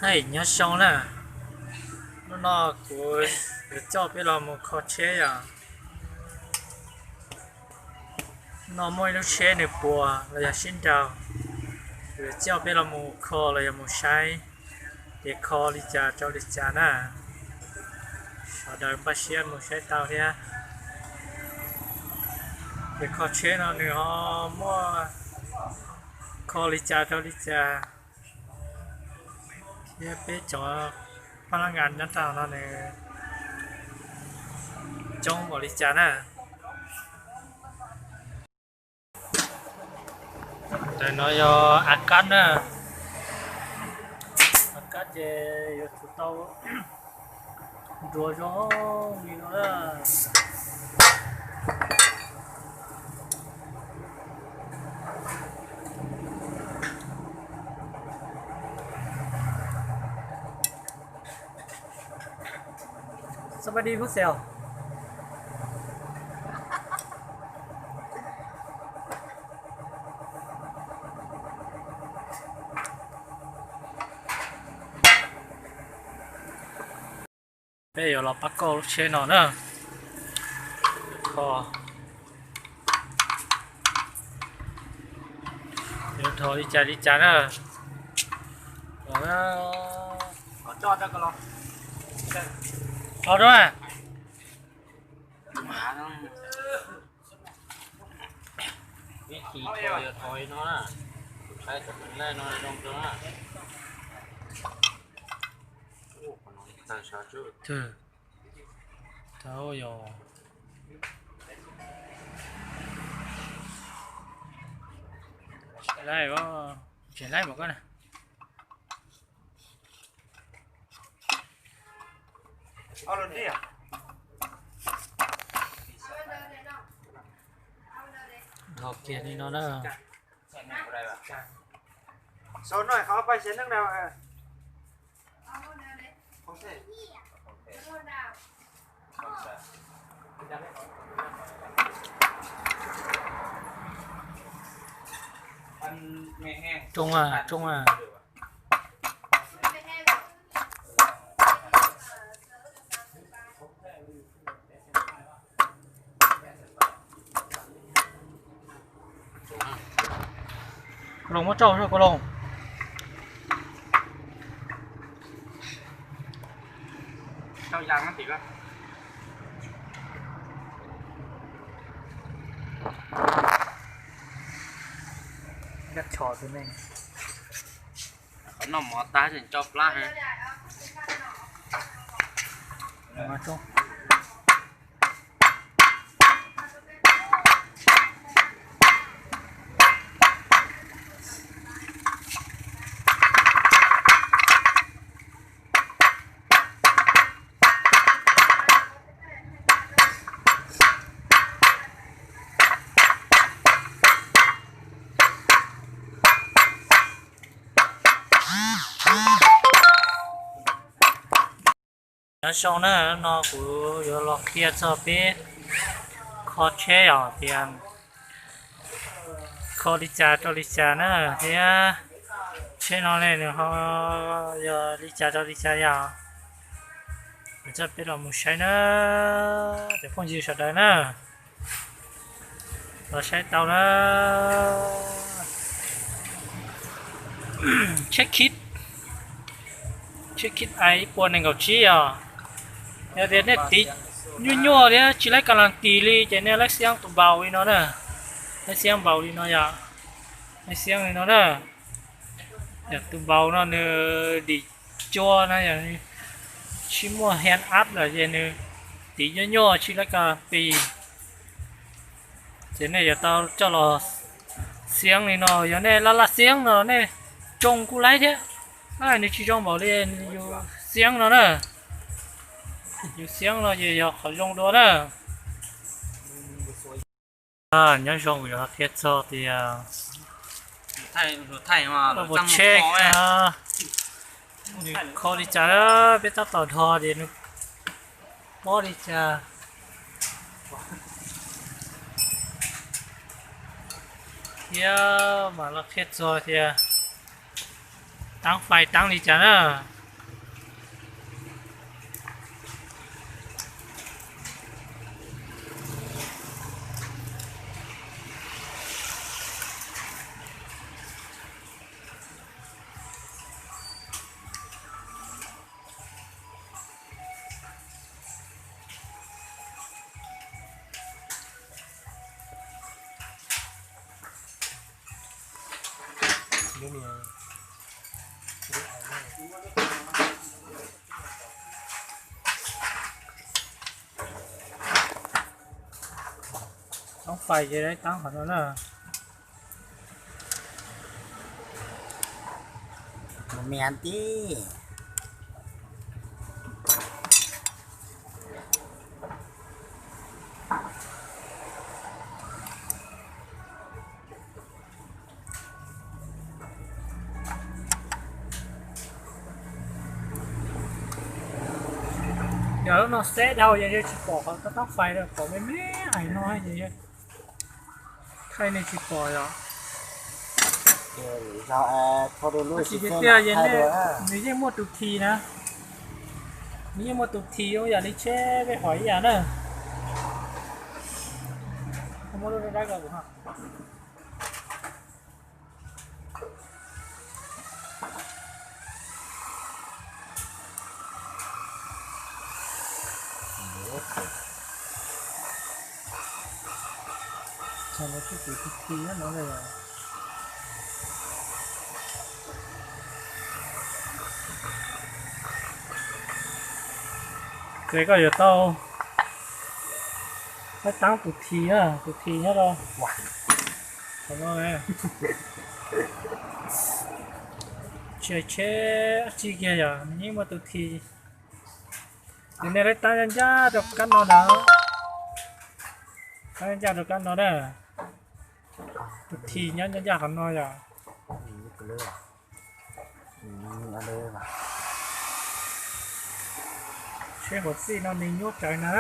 Hej, nyob zoo na, hnub no kuv yuav coj peb los mus kho tsheb yom. No muaj ib lub tsheb nws puas los yog sib nraus, kuv yuav coj peb los mus kho los yog mus saib tias kho li cas rau li cas na. Sawv daws npaj siab mus saib tau thiab. Ces kho tsheb no nws ho muaj kho li cas rau li cas thiab peb cov pab lab nkas nyob rau no nws coob npaum li cas na. Ntawm no yog av kab na, av kab ces yuav tsum tau nruas zoo li no na. สวัสดีผู้เสี่ยว Peb yuav los pab kauj lub tsheb no na. Kho, yuav dhos li cas li cas na. Dhos rau. Ib chim tho yog tho li no na, saib cov laij no zoo rau na. Tag, tau yog laij, tseem laij mas koj na. Dhos kiag li no na. Rooj a, rooj a. Koj los muab tsau, koj los. Qhov noj mov tag tseem tso plab heev. Nyob zoo na, no kuv yuav los qhia txog peb kho tsheb os, tias kho li cas rau li cas na, thiab tsheb no ne nws ho yog li cas rau li cas yog. Kuv coj peb los mus saib na, cov phooj ywg sawv daws na. Los saib tau na. Tsheb khib, tsheb khib ais ib puas nees nkaum tsib os. Yog tias nej tiv nyuaj nyuaj thiab tsis laib kas las tis li ces nej laib xiab tus npaus li no na. Laib xiab npaus li no yom. Laib xiab li no na. Yog tus npaus no nws dim cua na, yog tsis muaj hand up lawm ces nws tiv nyuaj nyuaj tsis laib kas tis. Ces nej yuav tau coj los xiab li no, yog nej laj laj xiab no nej tsoo kuj laib thiab. Nws tsis zoo npaum li yus xiab no na. Yus xiab no ces yog qhov zoo dua na. Nyob zoo, kuv yuav qhia txog tias ua tsheb nws kho li cas, peb tab tom dhos tias nws pob li cas thiab mam los qhia txog tias taab fais taab li cas na. Toob fais ces taab qhov no na. Mus mias tib. Yog lub no xeb dhau ces yog tsis pom qhov toob fais lawm, pom me me ais no ces yog thaij nej tsis pom yom. Tsis tiag tiag, nws yeej muaj tus this na, nws yeej muaj tus this zoo yam li tsheb peb hov ib yam na. Ces koj yuav tau, koj taab tus this, tus this nyob rau qhov no. Tsis tsheb dab tsi kiag yom, nws yeej muaj tus this. Ces nej lawv taab ncaj ncaj rau kab no ntag, taab ncaj ncaj rau kab no na. Tus this nyob ncaj ncaj qhov no yom. Tsheb huam txij no nws nyuaj tsawv na.